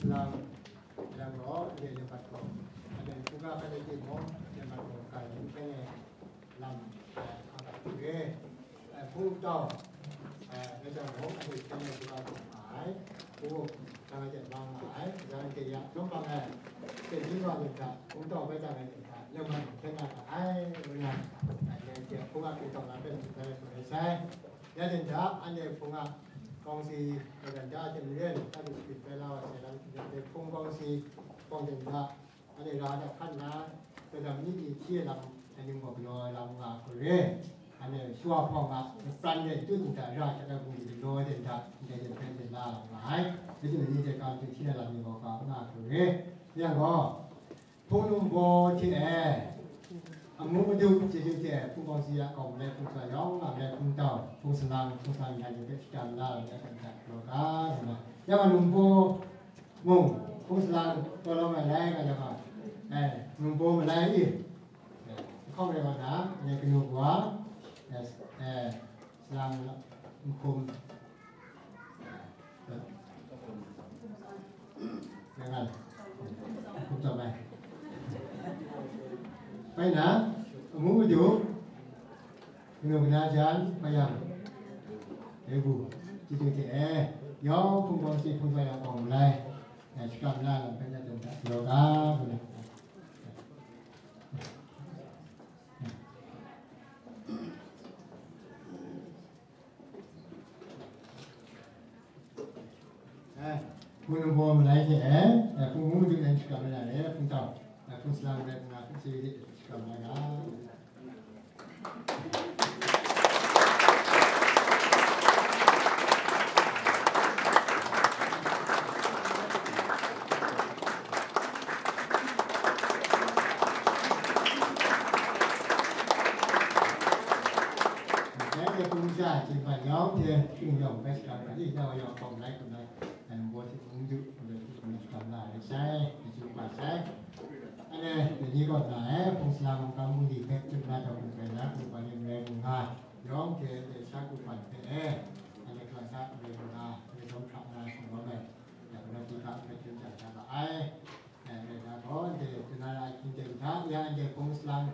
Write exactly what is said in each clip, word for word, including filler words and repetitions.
Lang, lang gaw, le le mat gaw, ale hkungga hpe le timung, le mat gaw, kai yu hpe ne, lam, eh, hkap hkap re. Eh, hpung tau, eh, le jang mung, ale hpe ne hkungga gaw nga ai, hpung, dang ai jan ma nga ai, dang ai jan ya, yawng bang ai, hte yu wa le hta, hpung tau bai dang ai jan hta, le mat hte na ga ai, ngu na, eh, le hte hkungga hpung tau na hpe, le hpung tau na hpe, Ya jan hta, anhte hpung a kawng si, ya jan hta hte maren, Kadu shapit bai la wa sai lam, ya jan hpung kawng si, kawng jan hta, anhte ra da hkan na, gadam ni hti hti ai lam, aning gaw galaw ai lam nga hku re. Anhte shawa hpawng a, pran de tut nta ra hta da bungli galaw ai jan hta, ndai jan hpe jan la nga ai. Kadu ni hte kam hte hti ai lam ni gaw ga nga hku re. Yang gaw, Hpung num baw hte e, amu madu chyeju hte e, hpung kawng si ya kawng malai, hpung sa yawng a malai, hpung tau, hpung salang, hpung salang hta hte hpe shakram la ai, ya hkam hta galaw ga, ngu na. Ya wa num baw mung, hpung salang taw lawm ai rai nga yang a, e, num baw malai i, e, lahkawng rai wa na, anhte kanu wa, e, e, salang nhkum, Ngai ngai. Hkum tawm ai. Bai na, amu madu, kanu kana jan, bai yang, dai bu, chyeju hte e, yawng hpung kawng si hpung sa yang kawng malai, ngai shakram la lam hpe na dan da, galaw ga, ngu na. Eh, hpung num baw malai hte, eh, hpung num madu e shakram ai na re, hpung tau, eh, hpung salang rai nna, hpung si de shakram ai ga. Dai hpe hpung sha chyinghpan yawng hte hpung yawng bai shakram ai, dai wa yawng hpawng lai hkrum ai, nang baw hte hpung du, hpung du hpung shakram la ai sai, chyeju kaba sai. Anhte dai ni kaw na e, hpung salang mungkan bungli hpe tut na daw hpung rai na, hpung kwan ni marai mung nga, yawng hte dai sha hku kwan hpe e, anhte hkra sa marai mung nga, anhte jawm hkra na shanglawm ai, ya hkra di hkra hpe hkyen jang sha ga ai. Dai rai na gaw, anhte dana ra hkying ten hta, ya anhte hpung salang,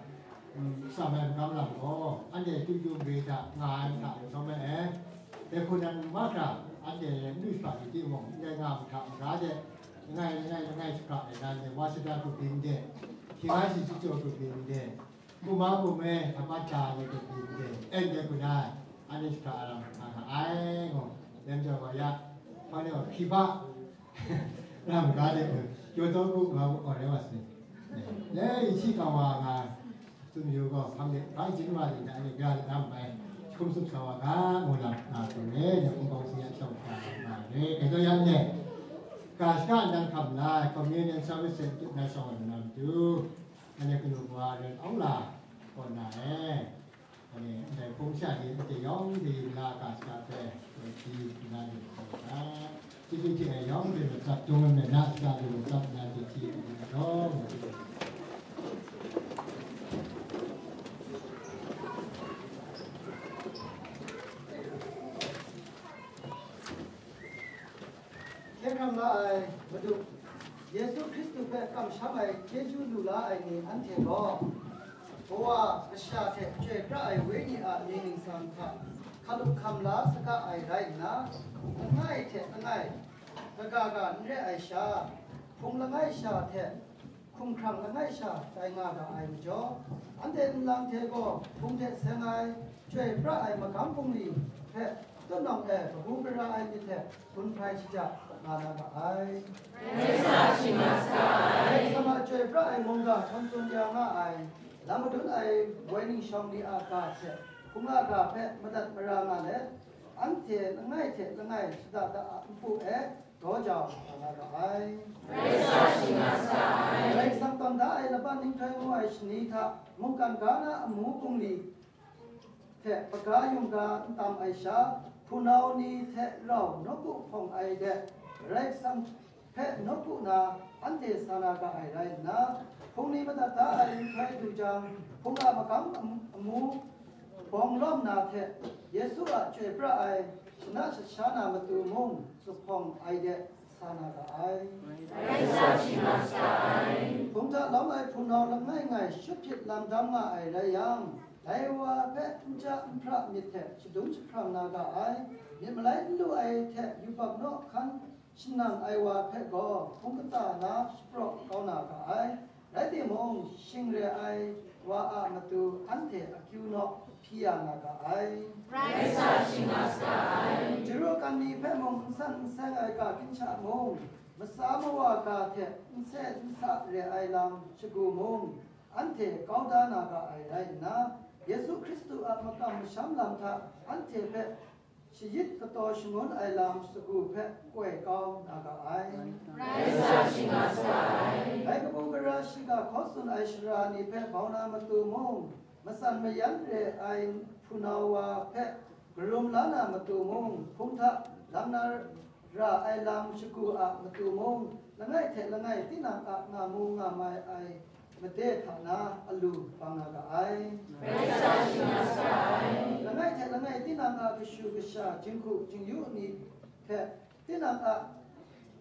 mm, tsam ai magam lam gaw, anhte chyeju mare hta nga ai hta n sawm ai, dai hku nan mahkra, anhte n lu shapra lu timung, ndai nga mahkra mara de, langai, langai, langai shapra ai nan de, wa shada grup byin de, hkying a shi chyawm grup byin de, Kuma kume htabat da ni grup byin de, ndai hku nan, anhte shapra aram nga ga ai, ngu, lam jau ga ya, hpa ni gaw hkriba, Ram ga de, kyaw taw ku nga wu aw rai wa sai. Le, i hti kau wa nga, tsun yu gaw, hpang de, bai jin wa de, da ni ga de lam bai, hkum tsup sa wa ga, ngu lam nga hku re, ya hkum bawng si ya shawng hkra nga re, gai taw ya ne, ga shaka nang hkam lai, communion service hte na shawng wa na matu, anhte kanu wa ren awng la, kaw na e. Anhte ndai hpung sha ni, anhte yawng hte yin la ga shaka hpe, woi hpyi nna yu hkau ga, chyeju hte ai yawng hte matsat dung ai myit na, shada lu matsat nna yu hpyi nna yu hkau ga. Hkye hkrang la ai Madu Yesu Hkristu hpe kamsham ai chyeju lu la ai ni anhte gaw, Kawa Kasha hte Chyoi Pra Ai Wenyi a mying ningsang hta hkalup hkam la saga ai rai nna, langai hte langai, kaga ga n re ai sha, hpung langai sha hte hkumhkrang langai sha tai nga ga ai majaw, anhte nlang hte gaw hpung hte seng ai, Chyoi Pra Ai magam bungli hpe tutnawng e kabu gara ai myit hte gun hpai shaja nga na ga ai. Karai Kasang a Chyoi Pra Ai mungga hkawm tsun ya nga ai, lam madun ai Wenyi shawng ni a ga hte hpung a ga hpe madat mara nga let, anhte langai hte langai shada da a npu e daw jau nga na ga ai. Karai Kasang tawn da ai laban nhtoi ngu ai shani hta mungkan ga na amu bungli hte hpaga yungga n tam ai sha, hpunau ni hte rau nawku hpawng ai de, Karai Kasang hpe nawku na anhte sa na ga ai rai nna, hpung ni madat da ai nhtoi du jang, hpung a magam am-, amu bawng lawm na hte Yesu a Chyoi Pra Ai shana shat sha na matu mung zuphpawng ai de, na ga ai. Rai sa shi nga sa ai. Hpung hta lawm ai hpunau langai ngai shut hpyit lam dam nga ai rai yang, dai wa hpe n ja n hpra myit hte shadum jahprang na ga ai. Myit malai n lu ai hte yubak naw hkan shanang ai wa hpe gaw hpung kata na shapraw kau na ga ai. Rai timung, shing re ai wa a matu anhte akyu naw hpyi ya na ga ai. Rai sa shi nga sa ai. Chyaru kan ni hpe mung n san n seng ai ga ginhka mung, masa mawa ga hte n se n sa re ai lam shagu mung, anhte kau da na ga ai rai nna, Yesu Hkristu a makam masham lam hta anhte hpe shayit kataw shangun ai lam sagu hpe koi kau na ga ai. Rai sa shi nga sa ai. Dai kabu gara shiga hkaw tsun ai sara ni hpe bau na matu mung, matsan mayan re ai hpunau wa hpe karum la na matu mung, hpung hta lang na ra ai lam shagu a matu mung, langai hte langai tinang a nga mu nga mai ai made hta na alu bang na ga ai. Rai sa shi nga sa ai. Langai hte langai tinang a kashu kasha, jinghku jingyu ni hpe, tinang a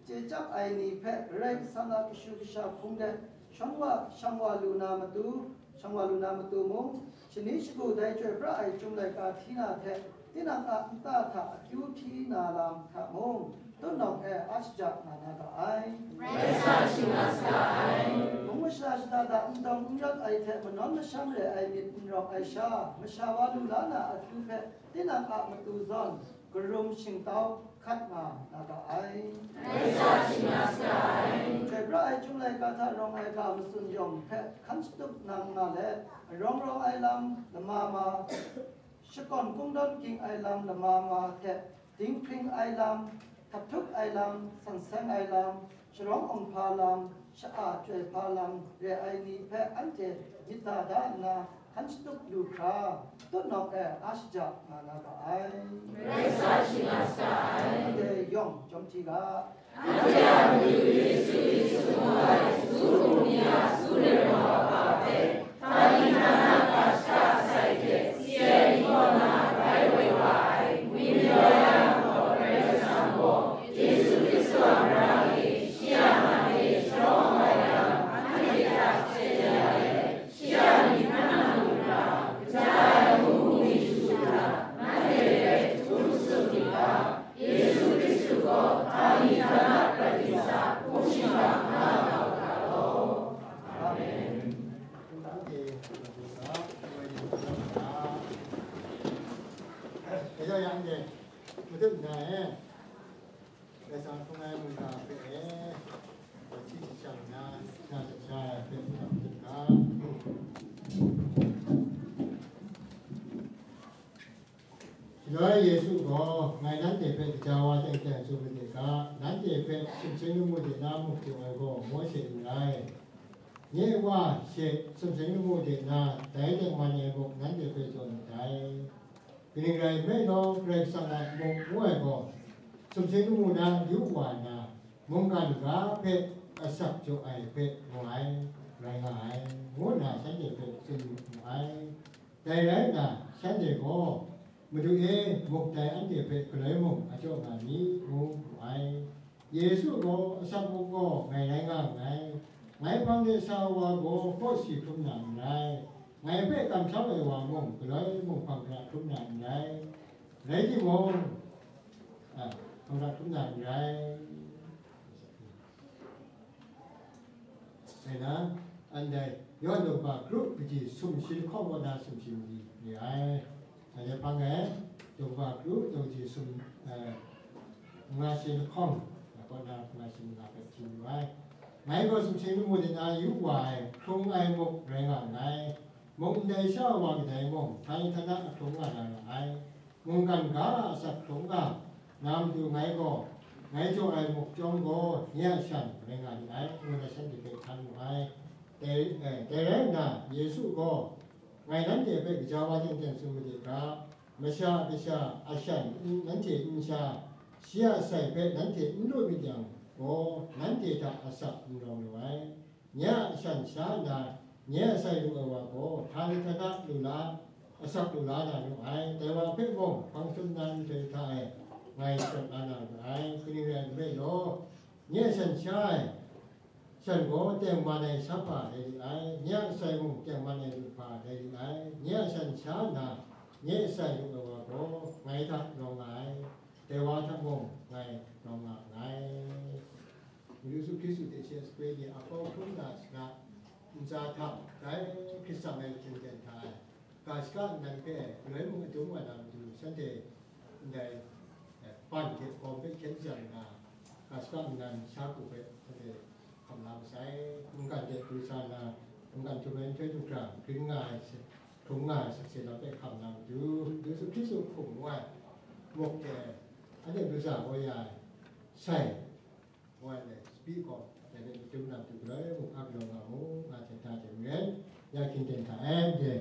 chye chyap ai ni hpe, Karai Kasang a kashu kasha hpung de shang wa, shang wa lu na matu, shang wa lu na matu mung, shani shagu dai Chyoi pra ai Chyum laika hti na hte, tinang a nta hta akyu hpyi na lam hta mung, tutnawng e a shaja nga na ga ai. Rai sa shi nga sa ai. Mung masha shada da n dawng n rat ai hte manawn masham re ai myit n rawk ai sha, masha wa lu la na akyu hpe tinang a matu zawn, karum shingtau hkat nga na ga ai. Rai sa shi nga sa ai. Chyoi pra ai Chyum laika hta rawng ai ga matsun yawng hpe hkan shatup nang nga let, arawng rawng ai lam lama ma, shakawn kungdawn ging ai lam lama ma hte, dinghpring ai lam, htathtuk ai lam, san seng ai lam, sharawng awng hpa lam, sha-a chyoi hpa lam re ai ni hpe anhte myit da da nna hkan shatup lu hkra, tutnawng e a shaja nga na ga ai. Rai sa shi nga sa ai. Anhte yawng jawm hti ga. Anhte a Madu Yesu Hkristu ngu ai su hku ni a su le wa hpe, htani htana ga shaka sai hte si ai ni kaw na bai woi wa ai, Wenyi Yawya gaw Karai Kasang gaw Yesu Hkristu a mara e shi a man e sharawng ai lam, anhte hta chye ya let, shi a myit hkan nang lu hkra, kaja ai ngu hku mi shadu hkra, nanhte hpe htum tsun myit ga, Yesu Hkristu gaw htani htana Karai Kasang hpung shingkang na kau ga law. Amen. Anhte madu ga, woi ni hkra, gaja yang de, madun na e, Karai Kasang hpung ai mungga hpe e, hti jahprang na, na sha ai hpe madun ga. Shaloi Yesu gaw, ngai nanhte hpe kaja wa teng teng tsun made ga, nanhte hpe sumsing lamu de na muk jaw ai gaw Mawshe n rai. Nye Wa she sumsing lamu de na dai tengman e muk nanhte hpe jaw ndai. Kaning rai nme law, Karai Kasang a muk ngu ai gaw, sumsing lamu na yu wa na, mungkan ga hpe asak jaw ai hpe mu ai, rai nga ai, ngu nna shanhte hpe tsun mu ai. Dai rai nna, shanhte gaw, "Madu e, muk dai anhte hpe galoi mung a jaw nga mi?" ngu mu ai. Yesu gaw, "Asak muk gaw ngai rai nga nngai. Ngai hpang de sa wa gaw kawsi hkrum na n rai. Ngai hpe kamsham ai wa mung galoi mung hpang hkra hkrum na n rai. Rai timung, a, hpang hkra hkrum na n rai." Rai na, ndai Yawhan daw ba kru kaji sumshi lahkawng kaw na sumshi mali re ai. Ndai hpang e, daw ba kru daw kaji sum, eh, manga shi lahkawng kaw na manga shi manga hpe hti yu ai. Ngai gaw sumsing lamu de na yu wa ai hkrung ai muk rai nga nngai. Muk ndai sha wa kadai mung, htani htana ahkrung nga na ra ai. Mungkan ga a asak hkrung nga, na matu ngai gaw, ngai jaw ai muk chyawm gaw, nye a shan rai nga ni ai, ngu na shanhte hpe htan mu ai. Dai, eh, dai rai nna, Yesu gaw, "Ngai nanhte hpe gaja wa teng teng tsun made ga, Masha Kasha a shan n, nanhte n sha, shi a sai hpe nanhte n lu myit yang gaw, nanhte hta asak n rawng lu ai. Nye a shan sha nna, nye a sai lu ai wa gaw, htani htana lu la, asak lu la na nu ai. Dai wa hpe mung, hpang tsun na nhtoi hta e, ngai shawt la na ra ai. Kaning rai nme law, Nye a shan sha ai, shan gaw tengman ai shapa rai li ai, nye a sai mung tengman ai lup hpa rai li ai, nye a shan sha nna, nye a sai lu ai wa gaw ngai hta rawng nga ai, dai wa hta mung ngai rawng nga nngai. Yesu Hkristu hte she sape ni a kau hkrum na saga ntsa hta dai hkrit shang ai hpung ten hta ai, ga shaka nnan hpe galoi mung adum wa na matu shanhte ndai, eh, ban hte gawm hpe hkyen shang nna, ga shaka nnan sha ku hpe shanhte hkam la masai. Mungkan de pru sa nna, mungkan htum ai nhtoi hkra grin nga ai, hkrung nga ai sakse lam hpe hkam na matu, Yesu Hkristu hkum ngu ai muk de, anhte du sa kau ya ai, sai, ngu ai, sabi gaw, dai hpe matu lam tu galoi mung ap yawng nga mu, nga hte da de maren, ya hkying ten hta e, de,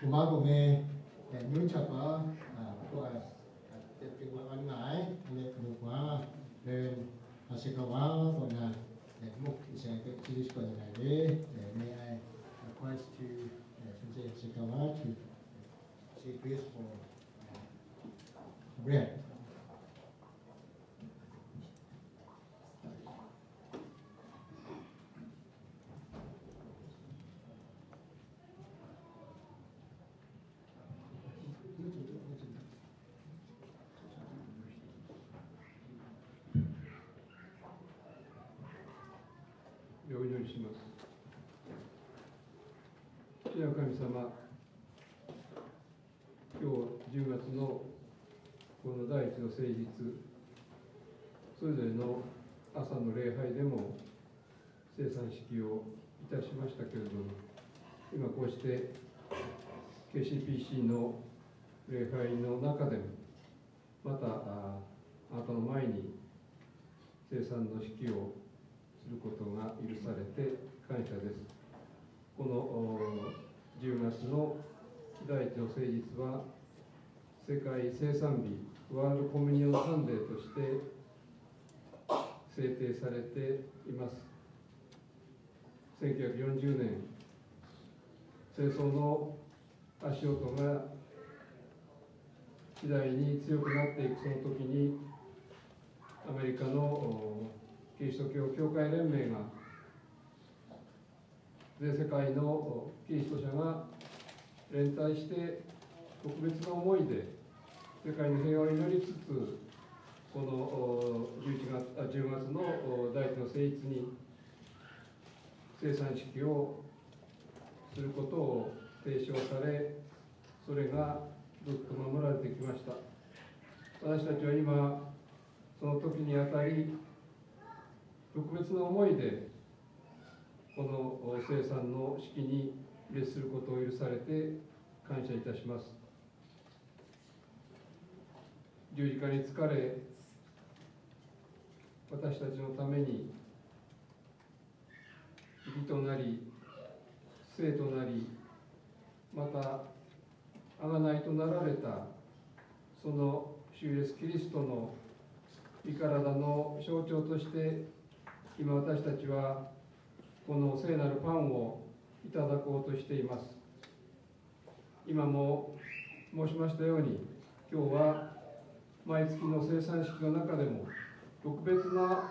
kuma gaw me, e, nu chap a, a, kaw ai, a, tep pring wa wan nga ai, a le kanu wa, Reverend Hasekawa kaw na, e, muk isai hpe chyeju shakawn ai re, e, may I request to, e, Sensei Hasekawa to say grace for, e, bread. お祈りします。主よ神様、今日じゅうがつのこの第一の誠日、それぞれの朝の礼拝でも生産式をいたしましたけれども、今こうして ケーシーピーシー の礼拝の中でも、また、ああなたの前に生産の式をすることが許されて感謝です。この、お、じゅうがつの第一の誠日は、世界生産日、ワールドコミュニオンサンデーとして制定されています。せんきゅうひゃくよんじゅうねん、戦争の足音が次第に強くなっていくその時に、アメリカの、お、キリスト教教会連盟が、全世界の、お、キリスト者が連帯して、特別な思いで世界の平和を祈りつつ、この、お、じゅういちがつ、あ、じゅうがつの、お、第一の誠日に生産式をすることを提唱され、それがずっと守られてきました。私たちは今、その時にあたり、特別な思いで、この生産の式に列することを許されて感謝いたします。十字架につかれ、私たちのために 義となり、聖となり、また贖いとなられた、その主イエス・キリストの身体の象徴として、今私たちはこの聖なるパンをいただこうとしています。 今も申しましたように、今日は毎月の生産式の中でも特別な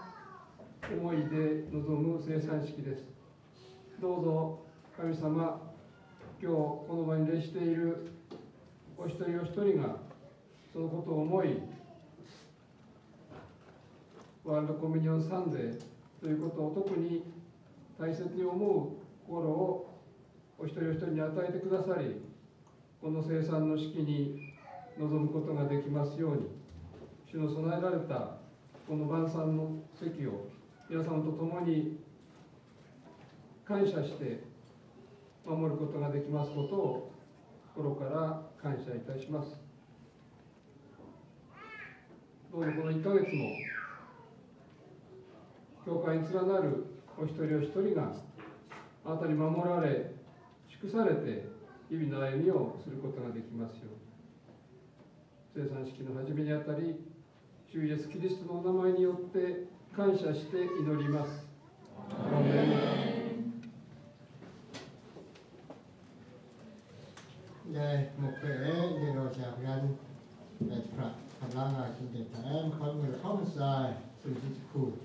思いで臨む生産式です。どうぞ神様、今日この場に列しているお一人お一人がそのことを思い、 ワールドコミュニオンサンデーということを特に大切に思う心をお一人お一人に与えてくださり、この生産の式に臨むことができますように、主の備えられたこの万全の席を皆様と共に感謝して守ることができますことを心から感謝いたします。 どうぞこのいっかげつも、教会に連なるお一人お一人が、あなたに守られ、祝されて、日々の歩みをすることができますように。生産式の始めにあたり、主イエス・キリストのお名前によって感謝して祈ります。 Dai muk hpe e, ndai raw sha hparan, dai jahpra hkam la nga hkying ten hta e, mahkawn mu lahkawng ntsa ai sumshi jahku,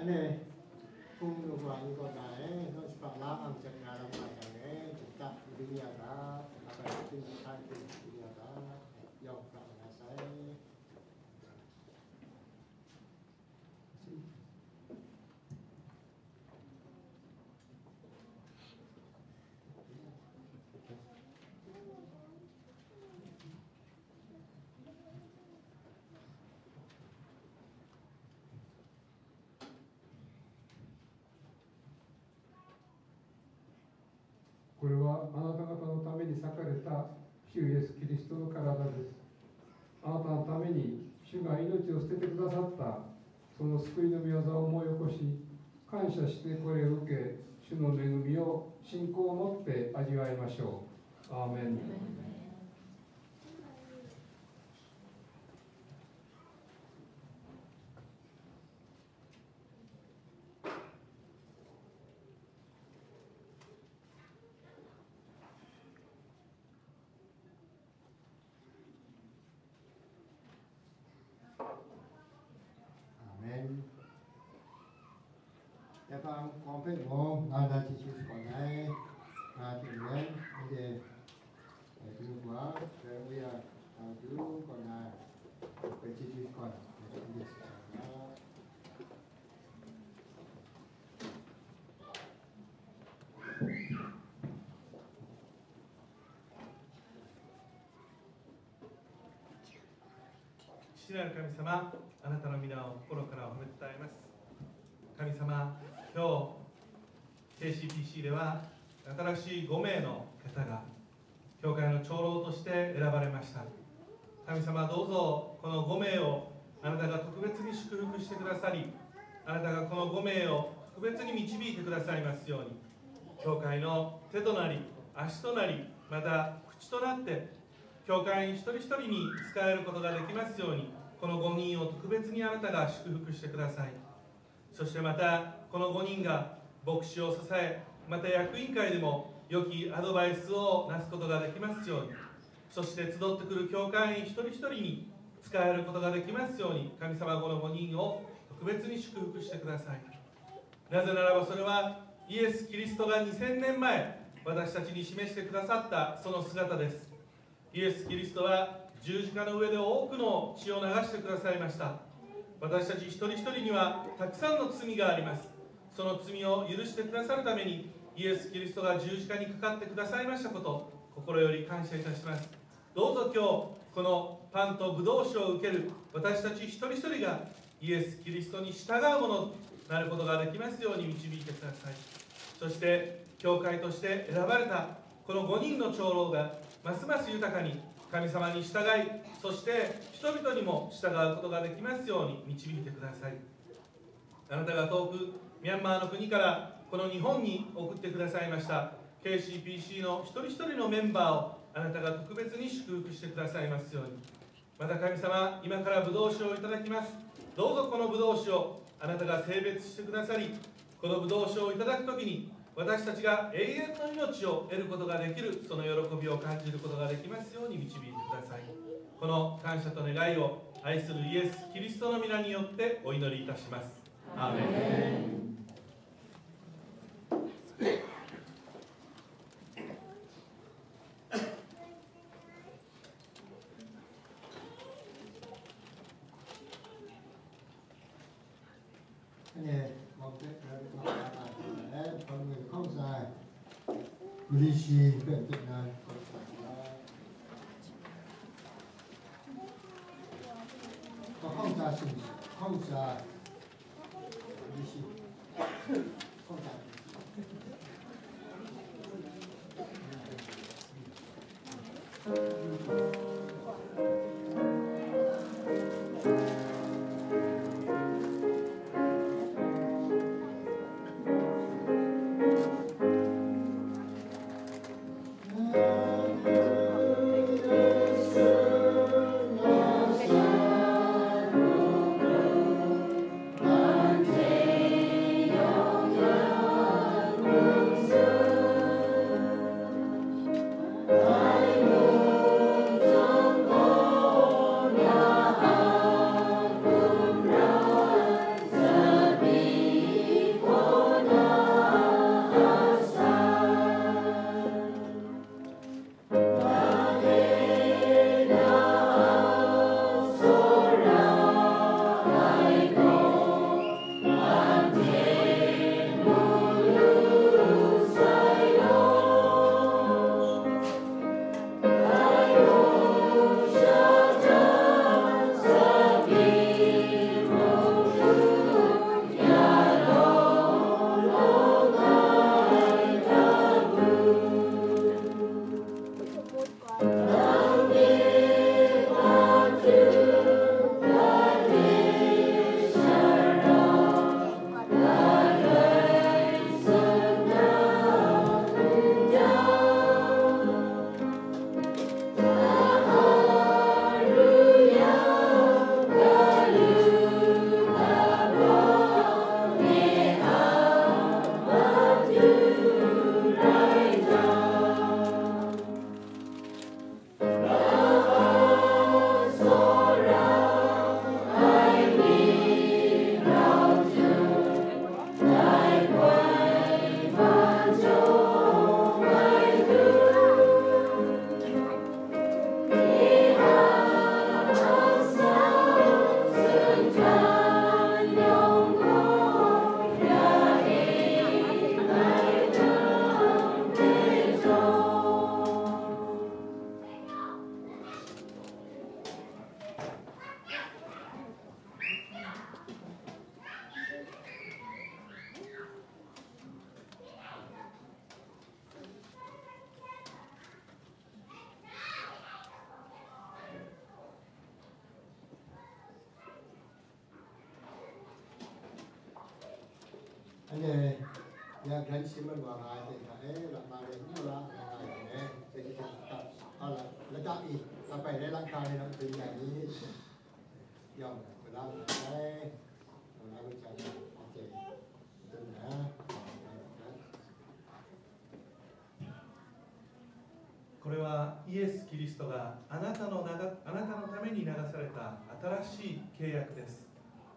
Ane, hpung nu wa ni kaw na e, naw shapa la ang jat nga lam nga yang e, jat ta, ring ya ga, abai kin hta kin ring ya ga, yawng hkra nga sai. Kore wa anata kata no tame ni sakaeta, Shu Yesu Kristo no karada desu. Anata no tame ni, Shu ga inochi o sutete kudasatta, so no sukuri no mi aza o moyo koshi, kansha shite kore uke, Shu no mengumi o shinko motte ayu ai masho. Amen. Amen. Yapa kawng hpe mung nga na chyeju shakawn ai, nga ting ren, anhte, eh, kanu wa, rai uya, eh, du kaw na, hpe chyeju shakawn, eh, anhte sa ai. 父なる神様、あなたの皆を心からお褒めたたえます。神様、今日、ケーシーピーシー では、新しいご名の方が、教会の長老として選ばれました。神様、どうぞ、このご名をあなたが特別に祝福してくださり、あなたがこのご名を特別に導いてくださいますように、教会の手となり、足となり、また口となって、教会員一人一人に仕えることができますように、このご人を特別にあなたが祝福してください。そしてまた、このご人が牧師を支え、また役員会でも良きアドバイスをなすことができますように、そして集ってくる教会員一人一人に仕えることができますように、神様、このご人を特別に祝福してください。なぜならば、それはイエス・キリストがにせんねんまえ、私たちに示してくださったその姿です。イエス・キリストは十字架の上で多くの血を流してくださいました。私たち一人一人にはたくさんの罪があります。その罪を許してくださるために、イエス・キリストが十字架にかかってくださいましたこと、心より感謝いたします。どうぞ今日、このパンとブドウ酒を受ける私たち一人一人が、イエス・キリストに従うものとなることができますように導いてください。そして、教会として選ばれたこのごにんの長老が、ますます豊かに神様に従い、そして人々にも従うことができますように導いてください。あなたが遠くミャンマーの国からこの日本に送ってくださいました ケーシーピーシー の一人一人のメンバーを、あなたが特別に祝福してくださいますように。また神様、今からブドウ酒をいただきます。どうぞこのブドウ酒をあなたが性別してくださり、このブドウ酒をいただくときに、私たちが永遠の命を得ることができる、その喜びを感じることができますように導いてください。この感謝と願いを、愛するイエス・キリストの皆によってお祈りいたします。アーメン。Anhte ya gran shi mat wa nga ai hte hta e, lama rai n mu la, nga nga ai hte, dai hte hta, a la, lata e, kabai rai lang hkra rai lang hte ya ni, yawng, wala nga ai, wala ku jang, anhte, dun na, これはイエス・キリストがあなたのながあなたのために流された新しい契約です。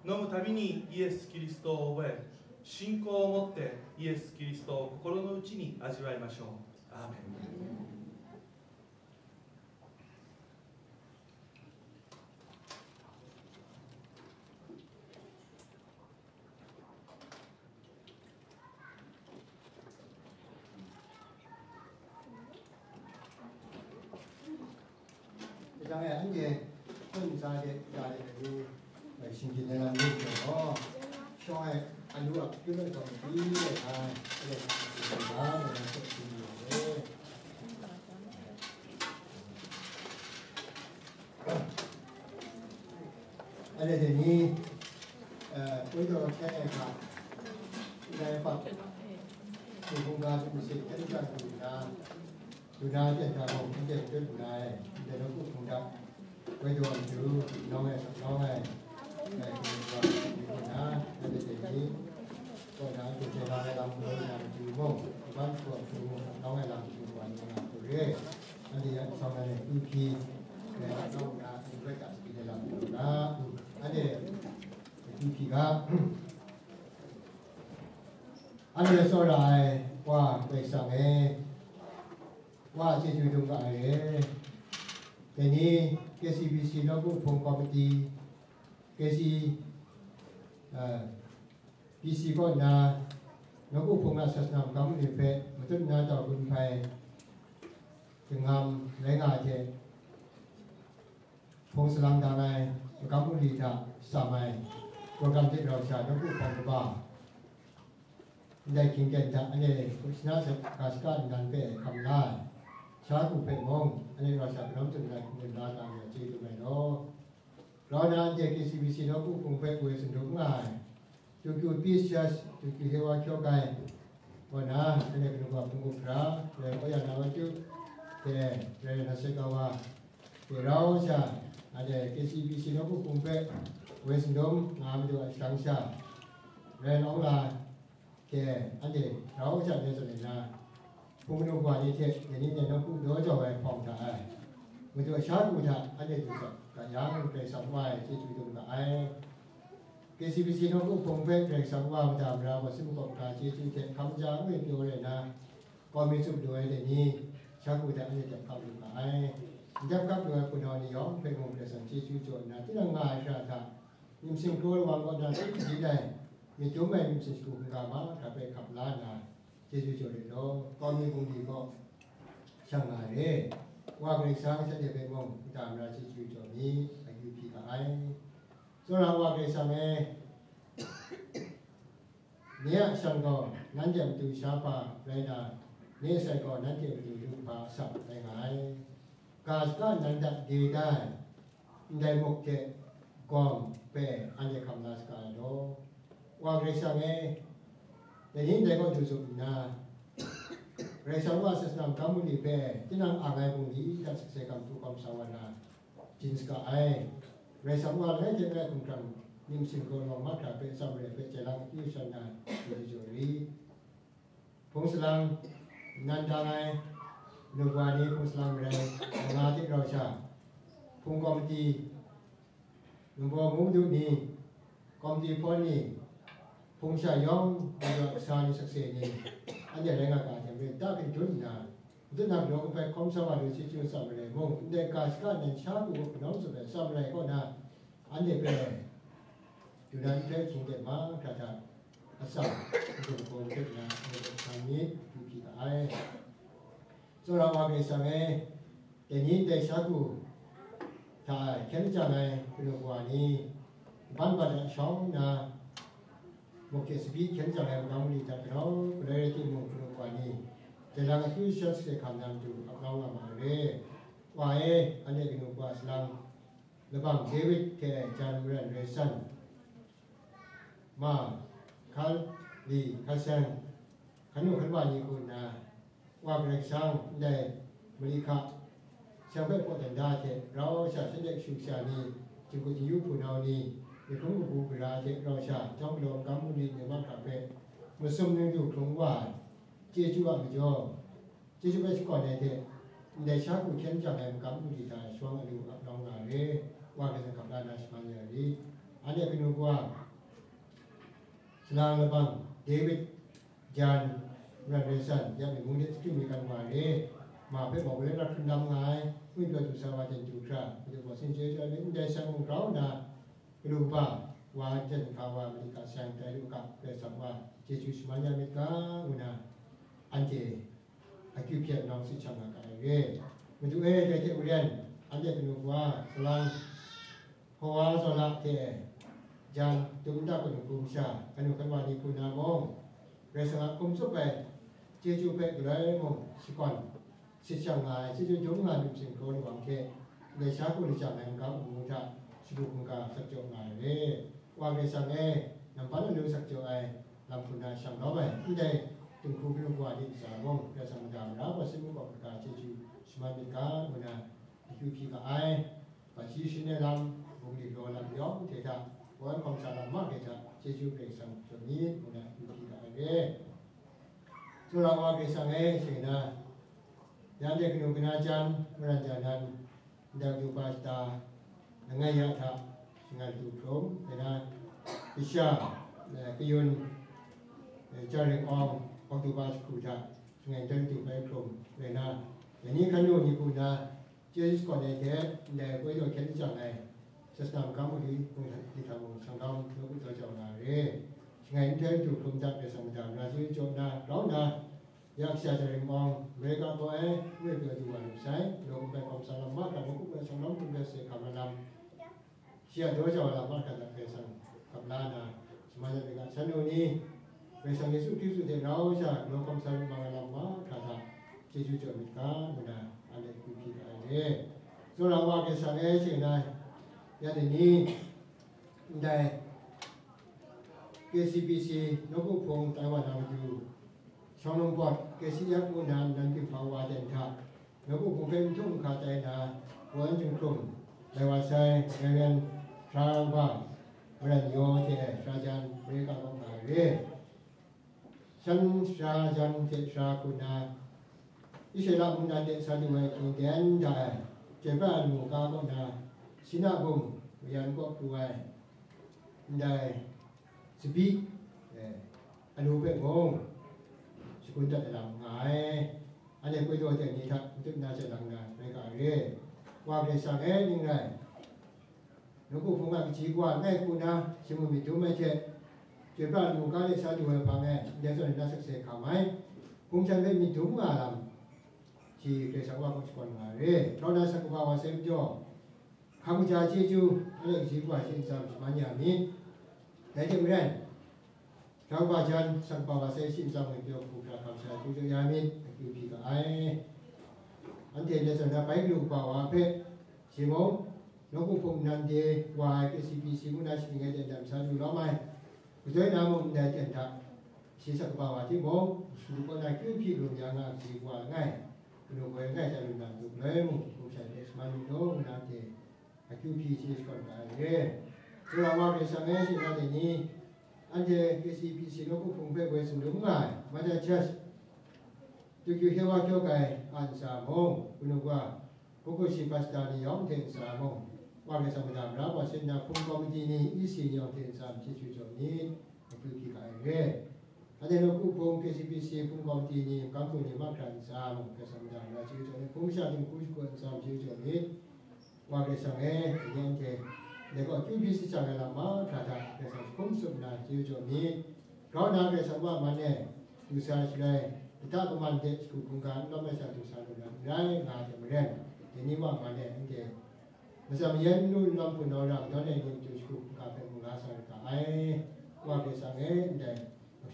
飲むたびにイエス・キリストを覚え、信仰を持ってイエス・キリストを心の内に味わいましょう。アーメン。 Dai jang e, anhte hpawt ntsa de, ya de, alu, eh, shinggyim ai lam yu ai gaw, shawng ai alu ap kyun ai gaw, mali ai hta, anhte hpawt ntsa de, ya de, alu ap kyun ai gaw, anhte dai ni, eh, koi taw hkyen ai hta, ndai hpang, hpung hkungga hte masin hkyen hkyen du nna, Duna jen hta mung, n ten tut nngai, ndai nawku hpung hta, woi daw matu, nawng ai, nawng ai, ngai hpung wa, mi hpung na, na de de ni, kaw na, n ten tut nngai lam, woi na matu mung, kaban hku a hpung mung, nawng ai lam matu wa, ni nga hku re, anhte yan shawng na le, P P, ngai nawng na, n bai ta, P P de lam matu na, anhte, P P ga, anhte tsawra ai Wa Karai Kasang e, Wa chyeju dum ga ai re. Dai ni K C B C nawku hpung komiti, K C, eh, B C kaw nna, nawku hpung a sasana magam ni hpe matut nna tau gun hpai, jangam rai nga ai hte, hpung salang dang ai, magam mungli hta sam ai, program hte rau sha nawku hpawng kaba, ndai hkying ten hta anhte hku shana sa ga shaka nnan hpe hkam la ai, sha ku hpe mung, anhte rau sha kanau tsun ai hkum la ga nga chye dum ai law. Grau na anhte K C B C nawku hpung hpe woi sindum nga ai, Tukyu Peace Church, Tukyu Hewa Kyaw Kai, kaw na, anhte kanu wa hpung hkra, Rev. Oya Nawaju, hte Rev. Nasekawa, hte rau sha, anhte K C B C nawku hpung hpe woi sindum nga ai madu a shang sha, Rev. Awng La, hte anhte rau sha de zawn nna, hpung kanu wa ni hte dai ni hte nawku daw jau ai hpawng hta ai, madu a sha ku hta anhte du ga yang, Karai Kasang wa e chyeju dum ga ai. K C B C nawku hpung hpe Karai Kasang wa mada mara gaw, sin makawp hkra chyeju hte hkam ja nngwi pyaw rai nna, kawmi tsup lu ai dai ni, sha ku hta anhte dap hkap lu ga ai. N dap hkap lu ai hpunau ni yawng hpe mung Karai Kasang chyeju jaw nna, tinang nga ai hkra hta, myit masin kraw lawang kaw na tut madin ai, myit dum ai myit masin shagu hkungga mahkra hpe hkap la nna, chyeju jaw rit law, kawmi bungli gaw shang nga ai re. Wa Karai Kasang shanhte hpe mung mada mara chyeju jaw mi, akyu hpyi ga ai. Tsawra Wa Karai Kasang e, nye a shang gaw nanhte a matu sha hpa rai na, nye a sai gaw nanhte a matu lu hpa a shang rai nga ai. Ga shaka nnan hta de da ai, ndai muk hte gawm hpe anhte hkam la saga ai law. Wa Karai Kasang e, dai ni ndai gaw du zup nna, Karai Kasang wa sasana magam mungli hpe tinang ang ai bungli hta sakse hkam hkrum sa wa na, byin saga ai. Karai Kasang wa langai hte langai hkumhkrang myit masin kraw lawang mahkra hpe, tsam re hpe, chyelang akyu shan na, chyeju jaw rit. Hpung salang, nnan dang ai, kanu wa ni hpung salang marai, manga hte rau sha, hpung komiti, number ngu madu ni, komiti hpawn ni, hpung sha yawng, madu a kasa ni, sakse ni, anhte rai nga ga ai hte maren, ta kadun nna, madu na galaw kaba hkawm sa wa lu chyeju tsam marai mung, ndai ga shaka nnan sha ku hku kanau tsup ai tsam marai kaw na, anhte hpe, du na nhtoi hkying ten mahkra hta, atsam, n-gun hpaw n-gun na, anhte hpe sa myit, akyu hpyi ga ai. Tsawra Wa Karai Kasang e, dai ni ndai sha ku hta hkyen lajang ai kanu wa ni, ban bat ai shawng nna, muk hte tsabyi hkyen lajang ai magam mungli hta kanau galoi rai timung, kanu wa ni, chyelang akyu shan sakse hkam na matu ap kau nga ma ai re. Wa e, anhte kanu wa salang, labang David hte jan maran rai san, ma, hkali, hkasan, hkanu hkanwa ni hku nna, Wa Karai Kasang ndai mali hka, shang hpe hpaw dan da hte rau sha, shanhte kashu kasha ni, jingkut jingyu hpunau ni, myit hkrum kabu gara hte rau sha, jawng galaw magam mungli ni mahkra hpe masum ningtu hkrung wa ai, chyeju a majaw, chyeju hpe shakawn ai hte, ndai sha ku hkyen lajang ai magam mungli hta shawng alu ap nawng nga ai re, Wa Karai Kasang hkap la na shaman ya ai rit. Anhte kanu wa, Salang labang, David, Jan, Ran Rai San, ya myi mung de sakyu mi kan wa re, ma hpe mawk le na hkrun lam nga ai, ngwi pyaw du sa wa jan du hkra, Madu gaw sin chye chyoi ai myit ndai sha mung grau nna, galu kaba wa jan hka wa mali ga sayang tai lu ga, Karai Kasang wa chyeju shaman ya myit ga, ngu na, anhte akyu hpyi nawng sit shang nga ga ai re. Madu e, dai hte maren, anhte kanu kawa, salang, Hkawa Zaw La hte jan, dum nta kun hkum sha, kanu kanwa ni hku na mung, Karai Kasang a hkum tsup ai chyeju hpe galoi mung shakawn sit shang nga ai, chyeju dum nga ai myit singkraw ni wang hte, ndai sha hku lajang ai n-gap n-gu hta shagu hkungga sak jaw nga ai re. Wa Karai Kasang e, nampan anu sak jaw ai lam hku na shang lawm ai, ndai dinghku kanu kawa ni ntsa mung, Karai Kasang mada mara gaw, sin mung gaw hkungga chyeju shaman myit ga, ngu na akyu hpyi ga ai. Hpaji sharin ai lam, bungli law lam yawng hte hta, woi hkawm sa lam mahkra hta, chyeju Karai Kasang jaw myit, ngu na akyu hpyi ga ai re. Tsawra wa Karai Kasang e, shing na, ya de kanu kana jan, maran ja nan, ndai du pa shata, langai ya hta, shangai du hkrum, rai na, kasha, eh, kayun, eh, jaring awng, hpawk du pa jahku hta, shangai jaring du bai hkrum, rai na, dai ni hkan lu ni hku na, chyeju shakawn ai hte, ndai koi daw hkyen lajang ai, sasana magam mali, mung hta mung, shanglawm, nawku daw jau na re, shangai nhtoi du hkrum hta, Karai Kasang mada mara chyeju jaw na, grau na, ya kasha jaring awng, America kaw ai, ngwi pyaw du wa lu sai, law kumbai hkawm sa lam mahkra, nawku hpe shanglawm hkrum hpe se hkam ai lam, shi a daw jau ai lam mahkra hta Karai Kasang gap la na, shaman ya myit ga, shan nu ni, Karai Kasang Yesu Hkristu hte rau sha, galaw hkawm sa myit mang ai lam mahkra hta, chyeju jaw myit ga, ngu na, anhte akyu hpyi ga ai re. Tsawra wa Karai Kasang e, shing na, ya ni ni, ndai, K C P C, nawku hpung tai wa na matu, Shawng Lung Pawt, K C F ngu na nnan ginhpang wa ten hta, nawku hpung hpe n htung n hka tai na, kawan jinghkrum lai wa sai, Reverend Sara Wa, Reverend Yaw hte Sara Jan, America kaw nga ai re. Shan Sara Jan hte Sara Hku na, Israela mungdan de sa du ai hkying ten da ai, Chyoi Pra Ai Lamu ga kaw na, Sina bum mayan kaw pru ai, ndai, tsabyi, eh, alu hpe mung, shagun dat ai lam nga ai. Anhte koi daw teng ni hta matut na chyalang na rai ga ai re. Wa Karai Kasang e, ning rai, nawku hpung a kaji kawa langai hku na, shi mung myit dum ai hte, Chyoi Pra Ai Lamu ga de sa du ai hpang e, ndai zawn na sakse hkam ai, hpung shan hpe myit dum nga lam, shi Karai Kasang wa kaw shakawn nga ai re. Grau na, sa kaba wa sai majaw, hkam kaja chyeju, anhte kaji kawa shi ntsam shaman ya myit. Dai hte maren, Sara Wa Jan, sa kaba wa sai shi ntsam ngwi pyaw hkra hkam sha chyeju jaw ya myit, akyu hpyi ga ai. Anhte ndai zawn na bai galu kaba wa hpe, shi mung, nawku hpung nnan de wa ai K C P C ngu na shaning ai ten hta sa du lawm ai, gadoi na mung ndai ten hta, shi sa kaba wa timung, shadu kaw na akyu hpyi lum ya nga ai kaji kawa langai, kanu hkoi langai hta lun na matu galoi mung, hkum sha hte shaman myit law, ngu na anhte akyu hpyi chyeju shakawn ga ai re. Tsawra wa Karai Kasang e, shing na de ni, anhte K C P C nawku hpung hpe woi sindum nga ai, Mother Church, Tukyu Hewa Kyaw Kai a ntsa mung, kanu kawa, Kokoshi Pastor ni yawng hte ntsa mung, wa Karai Kasang mada mara wa sin na hpung komiti ni, E C ni yawng hte ntsa mung chyeju jaw myit, akyu hpyi ga ai re. Anhte nawku hpung K C P C hpung komiti ni, magam hpung ni mahkra ntsa mung, Karai Kasang mada mara chyeju jaw myit, hpung masha dinghku shagu ntsa mung chyeju jaw myit. Wa Karai Kasang e, dai ni anhte, dai gaw akyu hpyi sit shang ai lam mahkra hta, Karai Kasang hkum tsup nna chyeju jaw myit. Grau nna Karai Kasang wa man e, du sa shaloi, lata kaman de shagu hkungga n lawm ai sha du sa lu na n rai nga ai hte maren, dai ni wa man e, anhte, matsan mayan n lu n lawm hpunau ra madawn ai ni matu shagu hkungga hpe mung la sa rit ga ai. Wa Karai Kasang e, ndai,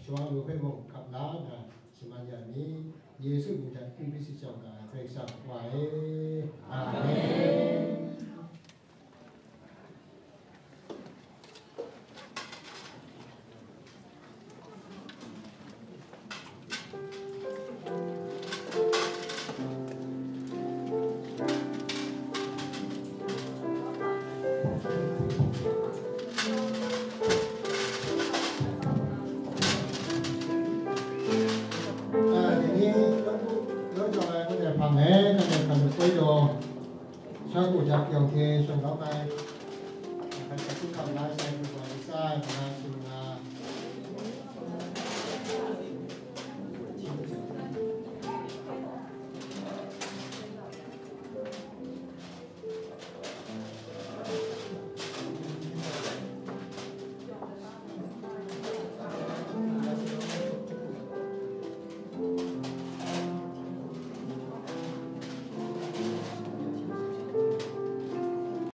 Shawa lu hpe mung hkap la nna shaman ya mi, Yesu mying hta akyu hpyi sit shang ga ai Karai Kasang Wa e. Amen.